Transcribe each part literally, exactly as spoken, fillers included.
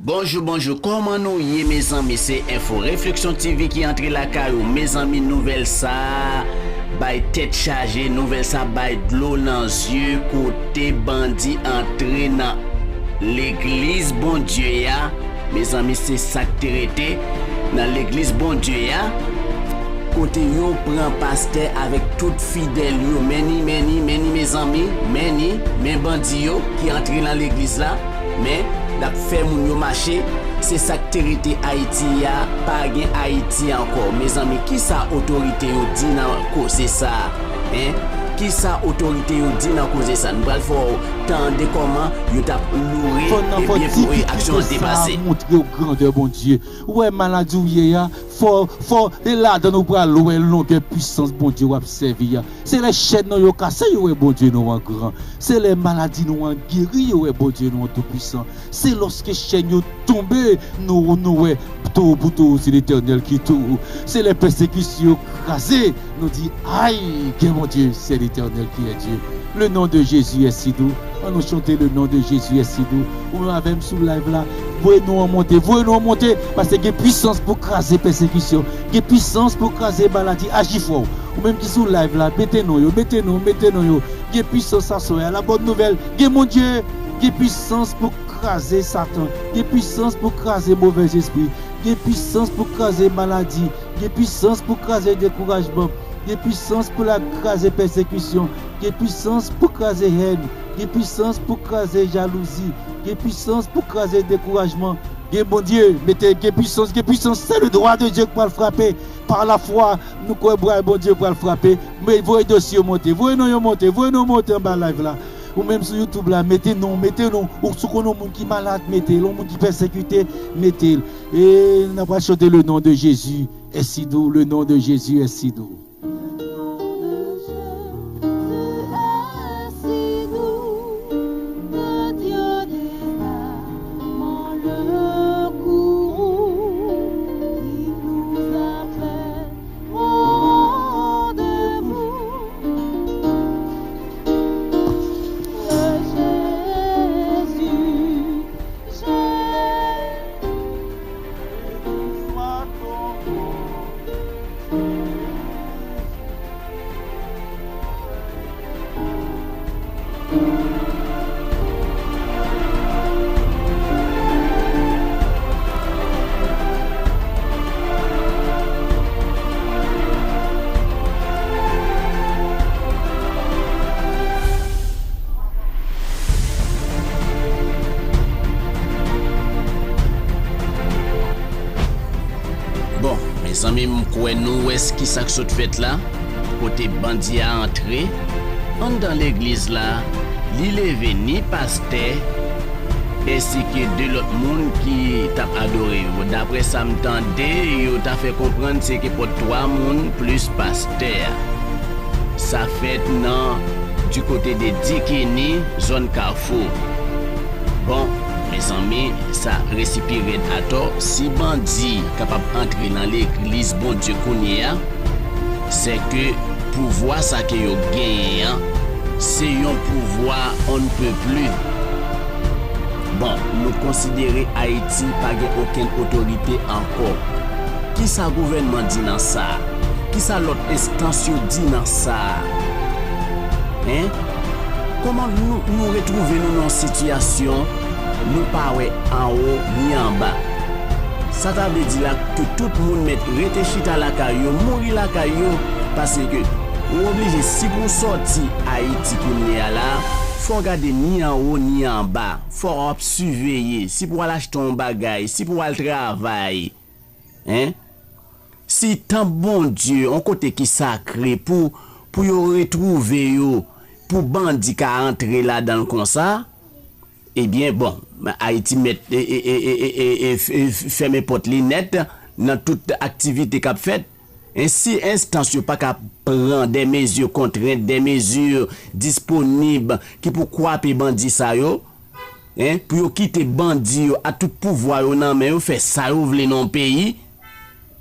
Bonjou, bonjou, kòman nou ye, mezanmi? Se Enfo Refleksyon T V ki antre lakay ou. Mezanmi, nouvèl sa a bay tèt chaje, nouvèl sa a bay dlo nan zye, kote bandi antre nan legliz Bondye a. Mezanmi, se sa k te rete nan legliz Bondye a, kote yo pran pastè avèk tout fidèl yo. Men ni, men ni, men ni, mezanmi, men ni, men bandi yo ki antre nan legliz la. Men, n ap fè moun yo mache. Se sa k te rete Ayiti a, pa gen Ayiti ankò. Mezanmi, kisa otorite yo di nan koze sa a? Hein? Kisa otorite yo di nan koze sa a? Nou pral fè w tande kòman yo t ap loure, ebyen, pou, e, aksyon an te pase. Fò nan fò difikilte sa a montre w grandè Bondye. Ou wè maladi w ye a, fò, fò, e ladan nou pral wè longè pwisans Bondye w ap sèvi a. Se lè chèn nou yo kase, yo wè Bondye nou an gran. Se lè maladi nou an geri, yo wè Bondye nou an toupwisan. Se lòske chèn yo tonbe, nou, nou wè towo pou towo, se Letènèl ki towo. Se lè pèsekisyon yo kraze, nou di, ay, gen Bondye, c'est l'Éternel qui est Dieu. Le nom de Jésus est si doux. Ann nou chante le nom de Jésus est si doux. Ou menm avè m sou live la, voye non an monte, voye non an monte, paske gen pwisans pou kraze pèsekisyon, gen pwisans pou kraze maladi. Aji frè w. Ou menm ki sou live la, mete non yo, mete non, mete non yo. Gen pwisans aswè a. La bòn nouvèl, gen Bondye, gen pwisans pou kraze Satan, gen pwisans pou kraze movèzespri, gen pwisans pou kraze maladi, gen pwisans pou kraze dekourajman, gen pwisans pou l kraze pèsekisyon, gen pwisans pou kraze hèn, gen pwisans pou kraze jalouzi, gen pwisans pou kraze dekourajman. Gen Bondye, mete gen pwisans, gen pwisans, c'est le doigt de Dieu ki pral frape. Pa lafwa, nou kwè bra Bondye pral frape. Men voye dosye yo monte, voye non yo monte, voye non monte anba live la. Ou menm sou YouTube la, mete non, mete non. Ou si w konn yon moun ki malad, mete l. Yon moun ki pèsekite, mete l. E n ap chante le nom de Jésus est si doux, le nom de Jésus est si doux. Bon, mezanmi, m kwè nou wè s-, kisa k sot fèt la, kote bandi a antre anndan legliz la, li leve ni pastè, ensi ke de lòt moun ki t ap adore yo. Daprè sa m tande, yo ta fè konprann se ke pòt twa moun plis pastè a. Sa fèt nan, di kote de Dikini, zòn Kafou. Bon, mezanmi, sa resi pi rèd atò. Si bandi kapab antre nan legliz Bondye kounye a, sèke pouvwa sa ke yo genyen an, se yon pouvwa on ne peut plus. Bon, nou konsidere Ayiti pa gen okenn otorite ankò. Kisa gouvènman di nan sa a? Kisa lòt enstans yo di nan sa a? Hein? Kòman nou, nou retwouve nou nan yon sitiyasyon nou pa wè anwo ni anba? Sa ta vle di la ke tout moun mèt rete chita lakay yo, mouri lakay yo, paske ou oblije, si pou w sòti Ayiti kounye a la, fò w gade ni anwo ni anba, fò w ap siveye, si pou w al achte yon bagay, si pou w al travay, hein? Si tanp Bondye, yon kote ki sakre pou, pou yo retwouve yo, pou bandi ka antre ladan l konsa, ebyen, bon, Ayiti mèt, e, e, f-, e, f-, fèmen pòt li nèt nan tout aktivite k ap fèt. E si enstans yo pa ka pran de mezi kontrent, de mezi disponib ki pou kwape bandi sa yo, hein, pou yo kite bandi yo a tout pouvwa yo nan men yo, fè sa yo vle nan yon peyi,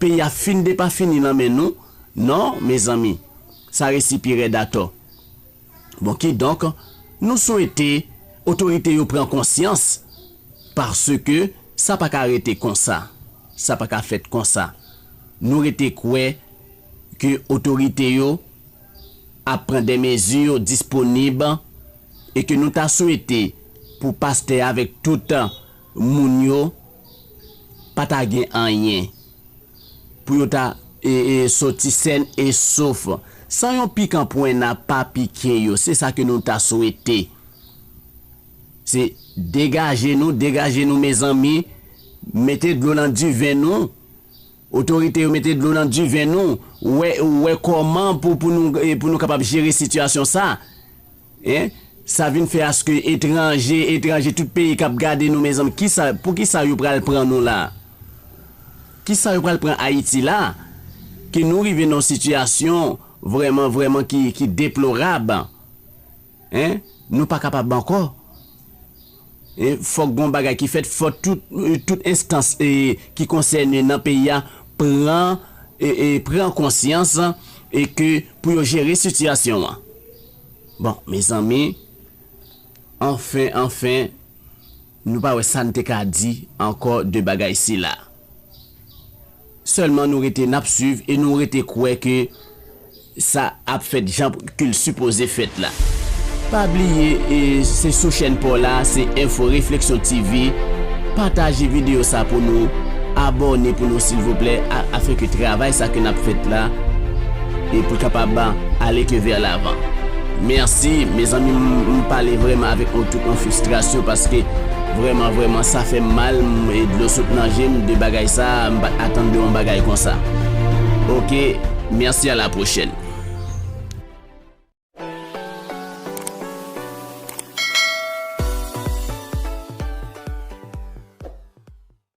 peyi a fin depafini nan men nou. Non, mezanmi, sa resi pi rèd atò. Bon, kidonk, nou swete otorite yo pran konsyans, paske Sa pa ka rete konsa. Sa pa ka fèt konsa. Nou rete kwè ke otorite yo ap pran de mezi disponib e ke nou ta swete pou pastè avèk tout moun yo pa ta gen anyen. Pou yo ta e, e, soti sèn e sof. San yon pikan pwena pa pike yo. Se sa ke nou ta swete. Se degaje nou, degaje nou, mezanmi. Mete dlo nan diven nou. Otorite yo mete dlo nan diven nou. Wè, wè kòman pou, pou nou, e, pou nou kapab jere sitiyasyon sa. Hein? Sa vin fè aske etranje, etranje, tout peyi k ap gade nou, mezanmi, kisa, pou kisa yo pral pran nou la? Kisa yo pral pran Ayiti la? Ke nou rive nan yon sitiyasyon vrèman, vrèman ki, ki deplorab. Hein? Nou pa kapab ankò. E fòk gon bagay ki fèt, fòk tout, tout enstans e, ki konsène nan peyi a pran, e, e, pran konsyans e ke pou yo jere sitiyasyon an. Bon, mezanmi, anfen, anfen, nou pa wè sa n te ka di ankò de bagay sila. Sèlman nou rete n ap swiv e nou rete kwè ke sa ap fèt jan ke l sipoze fèt la. Pa bliye, e, se sou chèn pa w la, se Info Réflexion T V. Pataje videyo sa pou nou, abòne pou nou silvouplè, a, afin ke travay sa ke n ap fèt la e pou l kapab ale ke vè lavan. Mèsi, mezanmi, m, m pale vrèman avèk yon tout yon fristrasyon paske vrèman, vrèman, sa fè m mal, m, e dlo sot nan je m de bagay sa, m pa t atann de yon bagay konsa. Oke, mèsi, a la pwochèn.